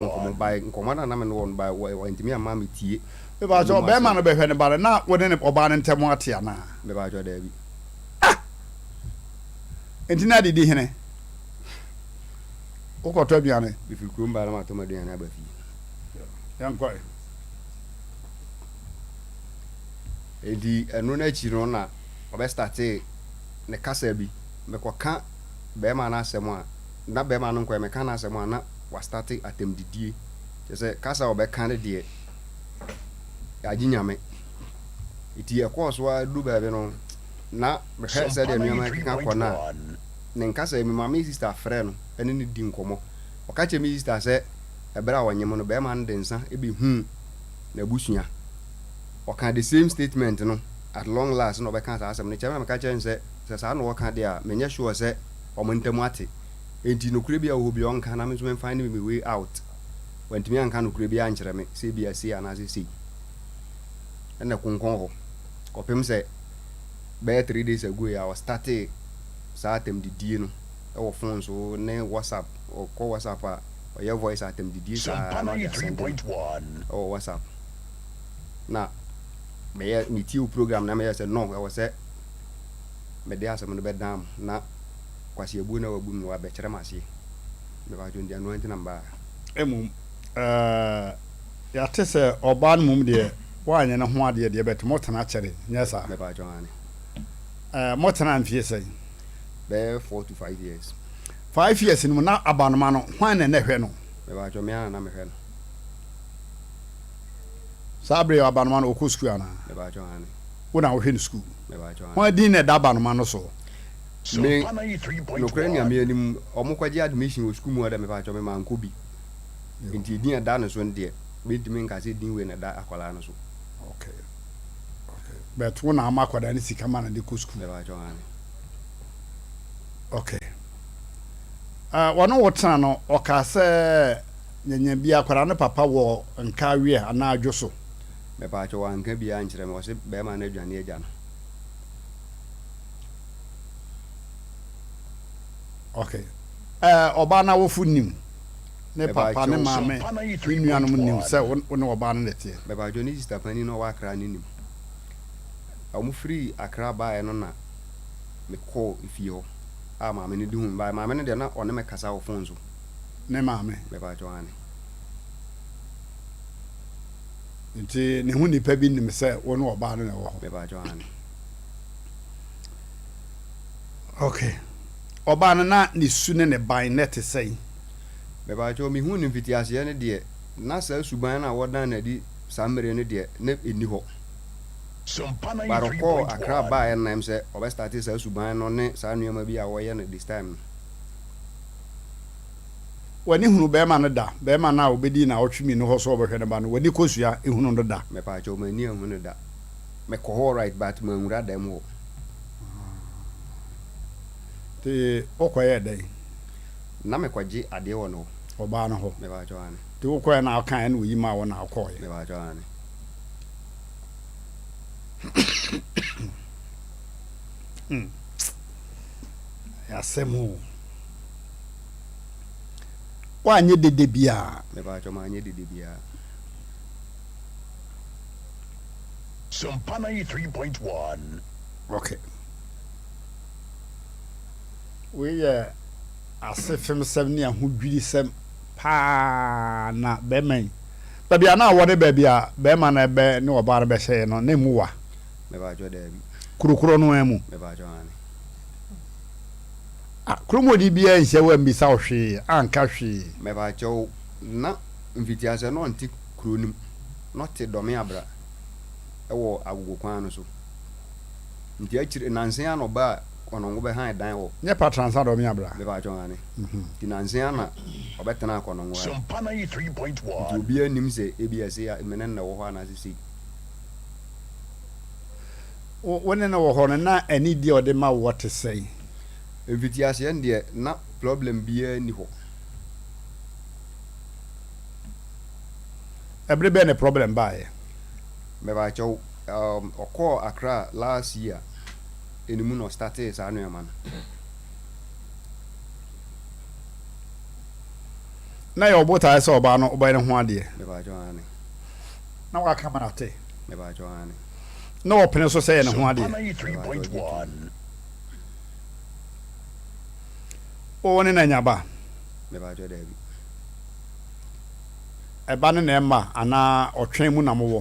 Nkɔmmɔ bae, nkɔmmɔ no a na me ne wɔn bae, wantumi amma metie. Mepakyɛw, bɛrima no bɛhwɛ ne ba no, na wo ne ne ɔbaa no ntam ate anaa? Mepakyɛw, daabi. Ah! Enti na adidi hene? Wokɔtɔ aduane? Mefiri kurom baa na matɔ m'aduane aba fie. Yɛnkɔ ɛ. Enti ɛno no akyi no na ɔbɛstartee ne kasa bi. Mekɔka bɛrima no asɛm a, na bɛrima no nkɔɛ, meka n'asɛm a na wastate atɛmdidie. Kyerɛ sɛ kasa a ɔbɛka no deɛ, agye Nyame. Nti ɛkɔɔ so ara duru baabi no, na mehwɛ sɛdeɛ nneɛma keka kɔ no a, ne nkasa yi, mema me sista frɛ no ne no di nkɔmmɔ. Ɔka kyerɛ me sista sɛ ɛberɛ a ɔnyem no, bɛrima no de nsa bɛhuu n'abusua. Ɔka the same statement no, at long last na ɔbɛka saa asɛm no kyerɛ me na meka kyerɛ no sɛ, sɛ saa na ɔka deɛ a, menyɛ sure sɛ wɔn ntam ate. Enti nokorɛ biara wɔ hɔ biara ɔnka na me nso me find me way out. Wantumi anka nokorɛ biara ankyerɛ me sɛ ebia sei anaasɛ sei. Ɛna ɛkonkɔn hɔ kɔpem sɛ bɛyɛ 3 days ago yi a ɔstartee saa atɛmdidie no wɔ phone so ne WhatsApp. Ɔkɔ WhatsApp a ɔyɛ voice atɛmdidie saa na ɔde asɛnde me wɔ WhatsApp. Na meyɛ metie wo program na meyɛ sɛ no ɛwɔ sɛ mede asɛm no bɛdan mo na Kwasi abuo na wabu me no wabɛkyerɛ me aseɛ. Mepakyɛw nti ɛnoa nti na mebaa ha. Mmom eh, yɛate sɛ ɔbaa no mmom deɛ woanyɛ ne ho adeɛ deɛ but motena kyɛre, nyɛ saa? Mepakyɛw aane. Eh, motena mfie sɛn? Bɛyɛ 4 to 5 years. 5 years no mu na abanoma no hwan na na ɛhwɛ no? Mepakyɛw, me ara na na mehwɛ no. Saa bere yi abanoma no ɔkɔ sukuu anaa? Mepakyɛw aane. Wo na wohwɛ no sukuu? Mepakyɛw aane. Hwan din na ɛda abanoma no soɔ? Me, nokorɛ Nyame anim, ɔmo kɔgye admission wɔ sukuu mu hɔ dɛ mepaakyɛw me mankɔ bi. Nti edin a ɛda ne so no deɛ, mentumi nka sɛ din wei na ɛda akwadaa no so. Okay, okay. But wo na ama akwadaa no sika ma no de kɔ sukuu? Mepaakyɛw, aane. Okay. Uh, wɔne wo tena no, ɔkaa sɛ nyanya bi akwadaa no papa wɔ nka aweɛ anaa adwo so? Mepaakyɛw, wanka biara ankyerɛ me, ɔse bɛɛma no adwane agya no. Okay. Eh, ɔbaa no awofo nim. Ne papa, ne maame, ne nuanom nim sɛ wo ne ɔbaa no na ɛteɛ. Mepatwo ne sista panin no a ɔwɔ Accra no nim. Wɔn firi Accra baeɛ no na mekɔɔ efie hɔ a maame no de hu me baeɛ. Maame no deɛ na ɔne me kasa wɔ phone so. Ne maame? Mepatwo aane. Nti ne ho nipa bi nim sɛ wo ne ɔbaa no na ɛwɔ hɔ? Mepatwo aane. Okay. Ɔbaa no na ne su ne ne ban na ɛte sɛn? Mepatwo, mehuu no mfitiaseɛ no deɛ, na saa suban no a wɔdan no adi saa mmerɛ no deɛ, na ɛnni hɔ. But ɔkɔɔ Accra baeɛ no na ɛm sɛ ɔbɛstate saa suban no ne saa nneɛma bi a wɔyɛ no this time no. W'ani hunu barima no da? Barima no a ɔbɛdii naawɔtwe mmienu hɔ sɛ ɔbɛhwɛ ne ba no, w'ani kosua hunu no da? Mepatwo, m'ani anhu no da. Mekɔ hɔ right but manwura dɛm hɔ. Nti wokɔyɛɛ dɛn? Na mekɔgye adeɛ wɔ ne hɔ. Ɔbaa no hɔ? Mepakyɛw aane. Nti wokɔɛ na ɔkaeɛ na oyi maa wo na wokɔɔeɛ? Mepakyɛw aane. Hmm. Ɛyɛ asɛm o. Woanyɛ dede biara? Mepakyɛw manyɛ dede biara. Sompa 93.1. Ok. Wei yɛ asefemsɛm ne ahodwirisɛm paa na bɛrima yi. Baabi a na awɔ ne baabi a bɛrima no bɛ ne ɔbaa no bɛhyɛeɛ no, na emu wa. Mepatwɔ daabi. Kuro korɔ no ara mu. Mepatwɔ aane. Ah, kurom hɔ ni biara nhyia wo ammisa wo hwee, anka hwee. Mepatwɔ na mfitiaseɛ na ɔnte kuro no mu, na ɔte Dɔme Abra wɔ Agogo kwan no so. Nti akyire, nansa yi ara na ɔbaa Kɔnɔngo bɛhan dan wɔ. Nyɛ Patransa Dɔme Abra? Mepatwɔ aane. Nti nansa yi ara na ɔbɛtenaa Kɔnɔngo ha. Nti obiara nnim sɛ ebia sei a me ne no na ɛwɔ hɔ anaasɛ sei. Wo ne no wɔ hɔ no, na anidie a ɔde ma woɔ te sɛn? Mfitiaseɛ no deɛ, na problem biara nni hɔ. Ɛbere bɛn na problem baeɛ? Mepakyɛw, um, ɔkɔɔ Accra last year ɛno mu na ɔstartee saa nnoɔma no. Na yɛ ɔbotaeɛ sɛ ɔbaa no wobɛyɛ ne ho adeɛ. Mepakyɛw aane. Na waka ma no ate. Mepakyɛw aane. Na ɔpene so sɛ yɛ ne ho Sompa adeɛ. Mepakyɛw gye tom. 93.1. Wo ne no anya ba? Mepakyɛw daabi. Ɛba ne na ɛmma anaa ɔtwɛn mu na mowɔ?